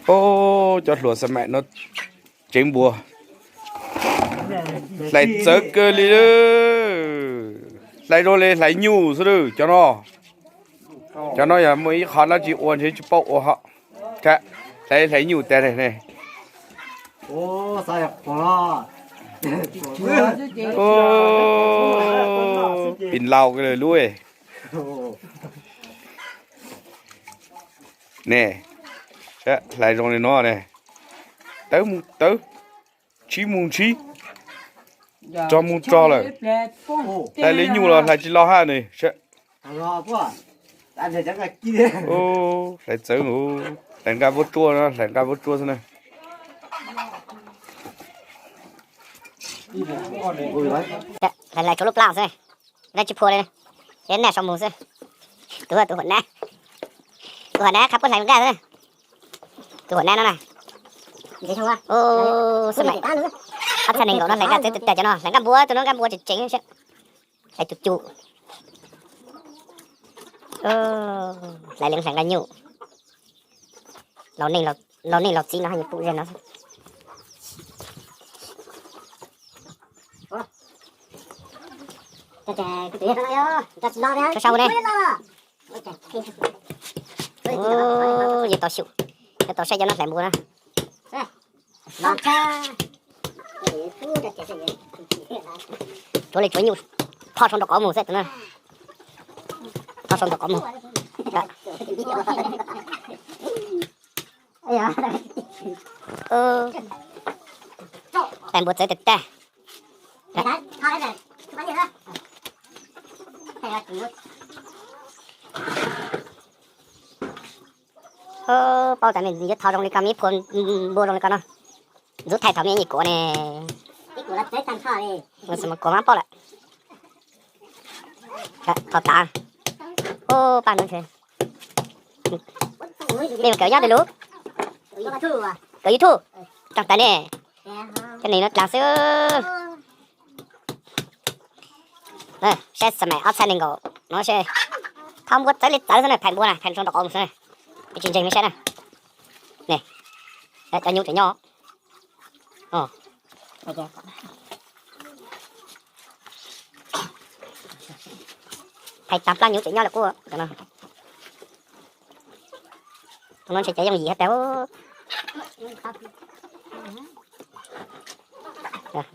Os, cov hluas xab maim no tsev npua hlais txawv kawg li. Hlais zoo li hlais nyuj xwb cov no. Cov no yog muaj ib qho dab tsi ua ntshe tsis paub ua hos. Hlais hlais nyuj tas ne. Pim laus lub ne, hlais zoo li no ne. Tawv mus tawv, ntsib mus ntsib, rog mus rog lawm. Hlais li nyuj los hlais tsis los hab ne. Hlais txawv, hlais nqaj vuab tsuab no, hlais nqaj vuab tsuab xwb na. Hlais hlais tshuav lub plab xwb, nqaj tsis phua li, ces naj sau mus xwb. Tus tus huam nab, tus huam nab qha puab hlais nqaj xwb. Tus huam nab no na. Xab maim ob txhab nees nkaum no hlais nqaj txawv tag cov no, hlais nqaj npua, tus no nqaj npua tseem tseem, hlais cum cum. Hlais li hlais nqaj nyuj. Laus neej laus txiv no haj yus pum ze no. Sau sau ne. Yeej tau xyum, yeej tau saib cov no hlais npua na. Tsuav li tsuav nyuj, tho sau nraum qhov mus xwb tus no. Tho sau nraum qhov mus. Hlais npua txawv tag tag. Paub tas yuav tho zoo li ko, me phua npua zoo li ko no. Ntxub thaij thaum me nyuam kuav ne. Kuav mab paub lawm. Tho tav. Paj no ntshe nej mus kawm nyob twg lub? Kawm YouTube. Tsoom tas ne, cov neeg no dlaag xwb. Saib xab maim ob txhab nees nkaum no seb, tho npua txawv li txawv xwb na, phais npua na, phais sau nraum qhov mus xwb na. Tsis ntseeg nej saib na. Ne, cov nyuj tseem nyob. Phais tag plab nyuj tseem nyob li quaj no. Tus no ntshe cov yooj yim hab tag.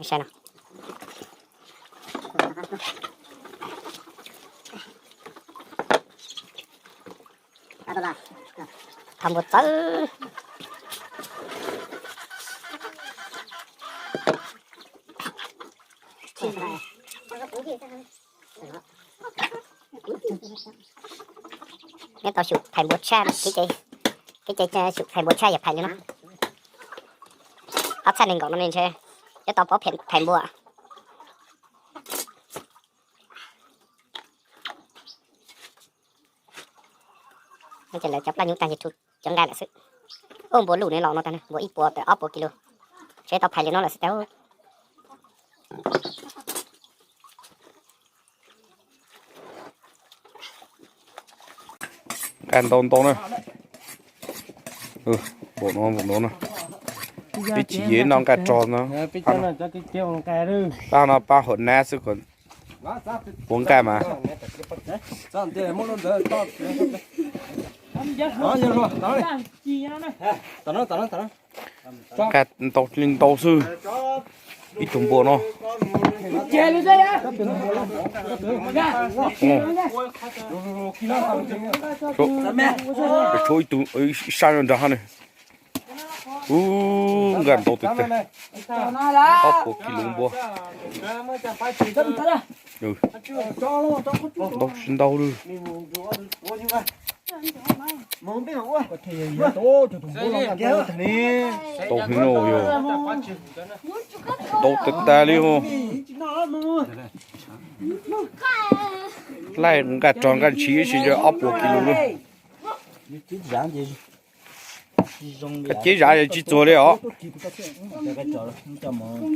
Saib no. Tho npua txawv. Neb tau xyum phais npua tshaj, kev cai xyum phais npua tshaj yog phais li no. Ob txhab nees nkaum no ne ntshe neb tau paub phais npua. Ces lawv cov plab nyuj tag ces tshuav cov nqaij lawm xwb. Ub, npua luj ne, los no tag, npua ib puas tawm ob puas kis lus, ntshe tau phais li no lawm xwb tau. Nqaij ntau ntau na. Npaum no, npaum no na. Ib chim yeej noj nqaij rog no. Pab no pab hauv nab xwb, ua nqaij mas. Nqaij ntau li ntau xwb. Ib tug npua no. Tshuav ib tug, ib sab nrag hab ne. Ub, nqaij ntau tiag tiag. Ob puas kis lus npua. Ntau tsis ntau li. Ntau heev no yog. Ntau tag tag li os. Laij nqaij rog nqaij ntshiv ib si ntshe ob puas kis lus na. Ceb zav tsis txuag li os.